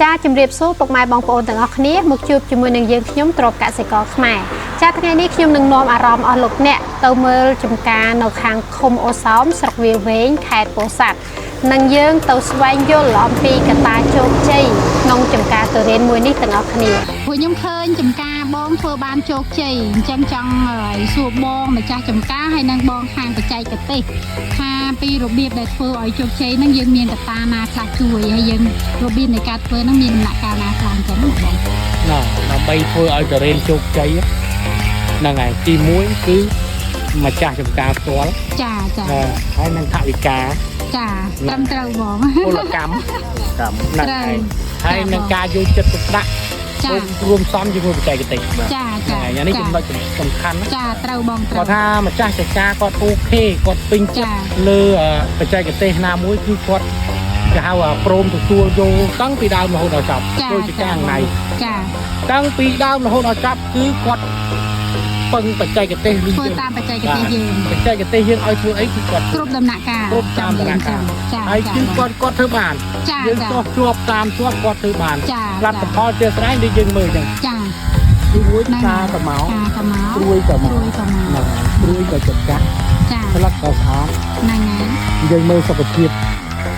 ចាជំរាបសួរពុកម៉ែបងប្អូនទាំងអស់គ្នាមកជួបជាមួយនឹងយើងខ្ញុំទ្របកសិករខ្មែរចាថ្ងៃនេះខ្ញុំនឹងនាំអារម្មណ៍អស់លោកអ្នកទៅមើលចំការនៅខាងឃុំអូសោមស្រុកវាលវែងខេត្តពោធិ៍សាត់និងយើងទៅស្វែងយល់អំពីកត្តាជោគជ័យក្នុងចំការទុរេនមួយនេះទាំងអស់គ្នា ពួកខ្ញុំឃើញចំការបងធ្វើបានជោគជ័យអញ្ចឹងចង់ឲ្យសួរបងម្ចាស់ចំការហើយនិងបងខាងបច្ចេកទេសថាពីរបៀបដែលធ្វើឲ្យជោគជ័យហ្នឹងយើងមានកត្តាណាខ្លះជួយហើយយើងរបៀបនៃការធ្វើហ្នឹងមានដំណាក់កាលណាខ្លះអញ្ចឹងណាបង ណាដើម្បីធ្វើឲ្យទុរេនជោគជ័យហ្នឹងហើយទី1គឺម្ចាស់ចំការផ្ទាល់ ចាចា ណាហើយនឹងថវិកា ចាត្រឹមត្រូវបង ពលកម្ម កម្ម ហ្នឹងហើយហើយនឹងការយកចិត្តទុកដាក់ ចា រួមផ្សំជាមួយបច្ចេកទេស ចាចា ហ្នឹងហើយអានេះចំណុចសំខាន់ណា ចាត្រូវបងត្រូវ គាត់ថាម្ចាស់ចំការគាត់ OK គាត់ពេញចិត្ត ចា លើបច្ចេកទេសណាមួយគឺគាត់គេហៅថាព្រមទទួលយកតាំងពីដើមរហូតដល់ចប់ ចា ដូចជាការណៃ ចា តាំងពីដើមរហូតដល់ចប់គឺគាត់ពឹងបច្ចេកទេសឬ ធ្វើ យើង តាមបច្ចេកទេសយើង បច្ចេកទេសយើងឲ្យធ្វើអីគឺគាត់ គ្រប់ដំណាក់កាល គ្រប់តាមដំណាក់កាល ចា ហើយគឺគាត់គាត់ធ្វើបាន ចា យើង ចា ទាស់ជាប់តាមជាប់គាត់ធ្វើបាន ចា លទ្ធផលជាស្រ័យដូចយើងមើលអញ្ចឹង ចា ទីមួយផ្សារប្រមោ ការកម៉ោ ព្រួយកម៉ោ ព្រួយកម៉ោ ហ្នឹងហើយព្រួយក៏ចិត្តកាស់ ចា ស្លឹកក៏ស្អាត ហ្នឹងហើយ យើងមើលសុខភាព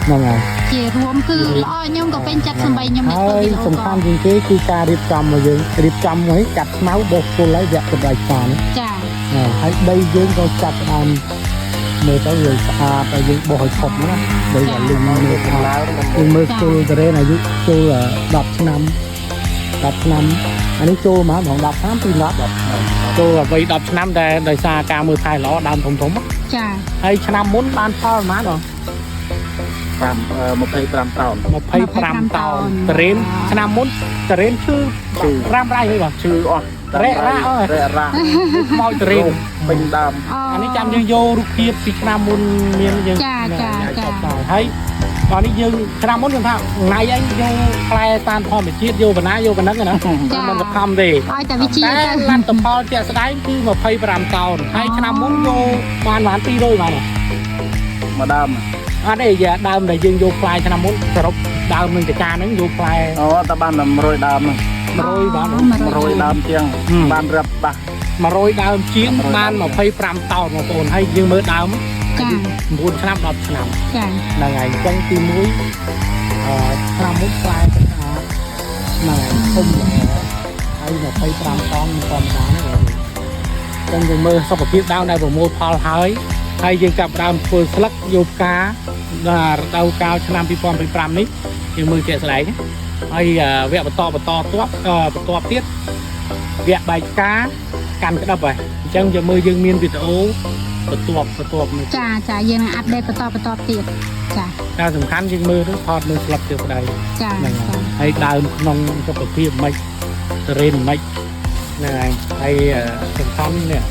ហ្នឹងហើយ ជារួមគឺល្អខ្ញុំក៏ពេញចិត្តសំបីខ្ញុំអ្នក ហើយ ធ្វើវីដេអូ សំខាន់ជាងគេគឺការរៀបចំរបស់យើងរៀបចំមកឲ្យកាត់ស្មៅបោះពុលហើយវគ្គកម្ដៅផ្សារនេះ ចា ណាហើយដីយើងក៏ចាប់ផ្ដើមមើលទៅវាស្អាតហើយយើងបោះឲ្យផុតណាដីអាលីងមើលស្អាតយើងមើលគល់តរេនអាយុចូល10ឆ្នាំ10ឆ្នាំអានេះចូលមកហ្មង10ឆ្នាំពី10ចូលអ្វី10ឆ្នាំតែដោយសារការមើលថែល្អដើមធំធំ ចា ហើយឆ្នាំមុនបានផលប៉ុន្មានបង 5 25តោន 25តោនតរេនឆ្នាំមុនតរេនឈឺរ៉ាំរ៉ៃហីបង ឈឺអស់ រ៉េរ៉ាអើយ រ៉េរ៉ា ខ្មោចតរេន ពេញដើម អូ អានេះចាំយើងយករូបភាពពីឆ្នាំមុនមានយើង ចាចាចា ហើយដល់នេះយើងឆ្នាំមុនខ្ញុំថាថ្ងៃអីយកផ្លែតាមធម្មជាតិយកបណ្ណាយកបណ្ណឹងណាមិនសខំទេ ឲ្យតែវិជា តែ ទៅ លទ្ធផលជាក់ស្ដែងគឺ25តោនហើយឆ្នាំមុនយកបានបាន200បាន មកដើម អត់ទេយ៉ាដើមដែលយើងយកផ្លែឆ្នាំមុនសរុបដើមនឹងចកាហ្នឹងយកផ្លែ អូតើបានតែ100ដើមហ្នឹង 100បាន 100ដើមជាងបានរាប់បាស 100ដើមជាងបាន25តោនបងប្អូនហើយយើងមើលដើម ចា 9ឆ្នាំ10ឆ្នាំ ចា ហ្នឹងហើយអញ្ចឹងទី1អឺឆ្នាំមុនផ្លែស្អាតហ្នឹងហើយធំល្អហើយ25តោនមិនធម្មតាទេបងអញ្ចឹងយើងមើលសុខភាពដើមដែលប្រមូលផលហើយហើយយើងចាប់ផ្ដើមធ្វើស្លឹកយកផ្កាដល់រដូវកាលឆ្នាំ2025នេះយើងមើលជាក់ស្ដែងហើយវគ្គបន្តបន្តទាប់បន្ទាប់ទៀតវគ្គបែកផ្កាកាន់ក្តឹបហើយអញ្ចឹងយើងមើលយើងមានវីដេអូបន្ទាប់បន្ទាប់នេះ ចាចាយើងនឹង update បន្តបន្តទៀតចា តែសំខាន់យើងមើលទៅថតមើលស្លឹកទៀតប្តី ចា ហ្នឹង ចា ហើយហើយដើមក្នុងសុខភាពមិនតរេនមិនហ្នឹងហើយហើយសំខាន់នេះ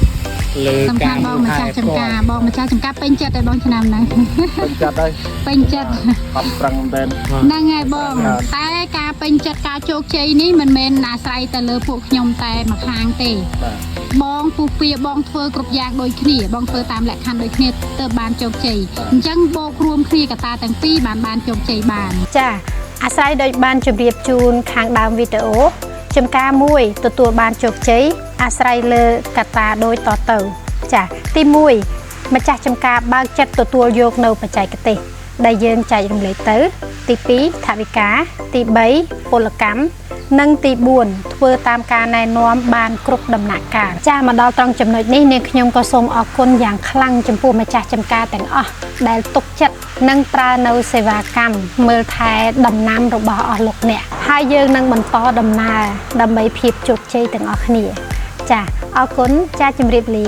លើ សំ ការ ខាន់បងម្ចាស់ចំការបងម្ចាស់ចំការពេញចិត្តហើយបងឆ្នាំហ្នឹង ពេញចិត្តហើយ ពេញចិត្ត ខំប្រឹងមែន ហ្នឹងហើយបងតែការពេញចិត្តការជោគជ័យនេះមិនមែនអាស្រ័យទៅលើពួកខ្ញុំតែម្ខាងទេ បាទ បងពុះពៀបងធ្វើគ្រប់យ៉ាងដូចគ្នាបងធ្វើតាមលក្ខខណ្ឌដូចគ្នាទើបបានជោគជ័យអញ្ចឹងបូករួមគ្នាកត្តាទាំងពីរបានបានជោគជ័យបាន ចាអាស្រ័យដោយបានជម្រាបជូនខាងដើមវីដេអូចំការមួយទទួលបានជោគជ័យអាស្រ័យលើកត្តាដូចតទៅ ចាទី1ម្ចាស់ចំការបើកចិត្តទទួលយកនៅបច្ចេកទេសដែលយើងចែករំលែកទៅ ទី2ថវិកាទី3ពលកម្មនិងទី4ធ្វើតាមការណែនាំបានគ្រប់ដំណាក់កាលចាមកដល់ត្រង់ចំណុចនេះនាងខ្ញុំក៏សូមអរគុណយ៉ាងខ្លាំងចំពោះម្ចាស់ចំការទាំងអស់ដែលទុកចិត្តនិងប្រើនៅសេវាកម្មមើលថែដំណាំរបស់អស់លោកអ្នកហើយយើងនឹងបន្តដំណើរដើម្បីភាពជោគជ័យទាំងអស់គ្នា ចាអរគុណចាជម្រាបលា